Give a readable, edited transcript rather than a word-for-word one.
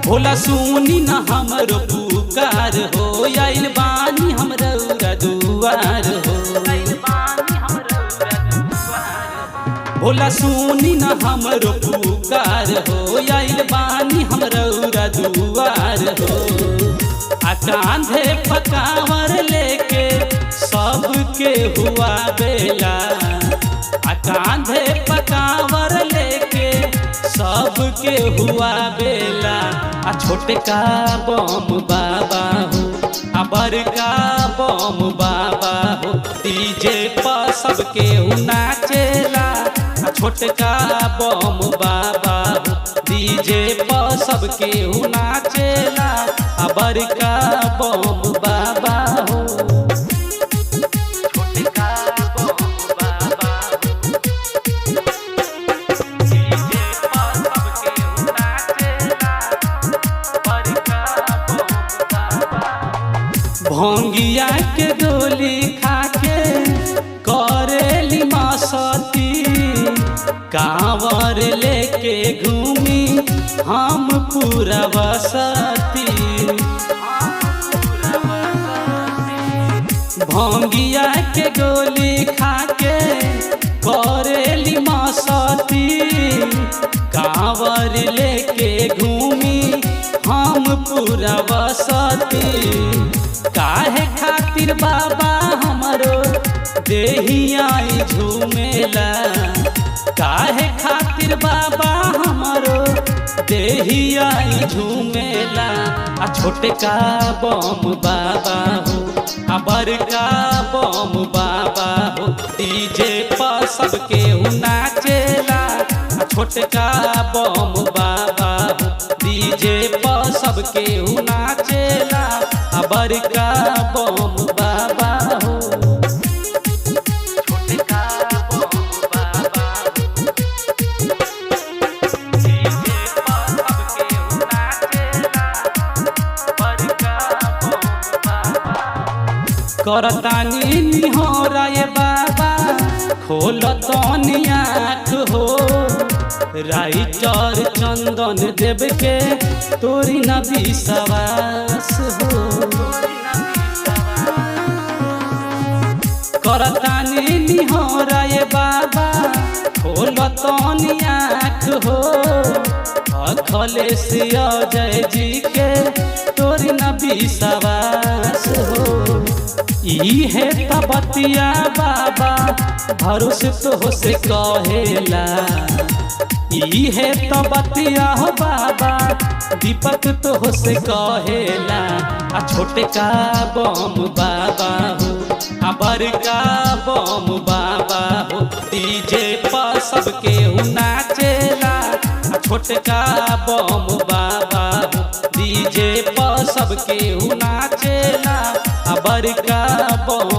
भोला सुनी न हमरो पुकार हो, आइल बानी हम रउरा दुआर हो। भोला सुनी न हमरो पुकार हो, आइल बानी हम रउरा दुआर हो। आ कांधे पकावर लेके सबके हुआ बेला, आ कांधे पकावर लेके सबके हुआ बेला। आ छोटका बम बाबा हो, आ बड़का बम बाबा हो, डीजे पर सबके नाचेला। आ छोटका बम बाबा हो, डीजे पर सबके नाचेला, आ बड़का बम बाबा हो। छोटका बम बाबा हो, डीजे पर सबके नाचेला, बड़का बम बाबा। भोंगिया के गोली खाके करेली मस्ती, कांवर लेके घूमी हम पूरा बसती। भोंगिया के गोली खाके करेली मस्ती, कांवर लेके घूमी हम पूरा बसती। काहे खातिर बाबा हमरो देहिया झूमेला, काहे खातिर बाबा हमरो देहिया झूमेला। आ छोटका बम बाबा हो, आ बड़का बम बाबा हो, डीजे पर सबके नाचेला। आ छोटका बम बाबा हो, डीजे पर सबके नाचेला, आ बड़का बम बाबा हो। छोटका बम बाबा हो, डीजे पर सबके नाचेला, बड़का बम बाबा। करतानी निहोरा ये बाबा, खोल तनी आँख हो, राइटर चंदन देव के तोरी न विश्वास हो। करतानी निहोरा ये बाबा, खोल तनी आँख हो, अखलेश अजय जी के तोरी न विश्वास हो। इहे तबतिया बाबा भरोसे तो से कहेला, इहे तबतिया हो बाबा दीपक तो से कहेला। आ छोटका बम बाबा हो, आ बड़का बम बाबा हो, डीजे पर सबके नाचेला। आ छोटका बम बाबा हो, डीजे पर सबके नाचेला, आ बड़का बम।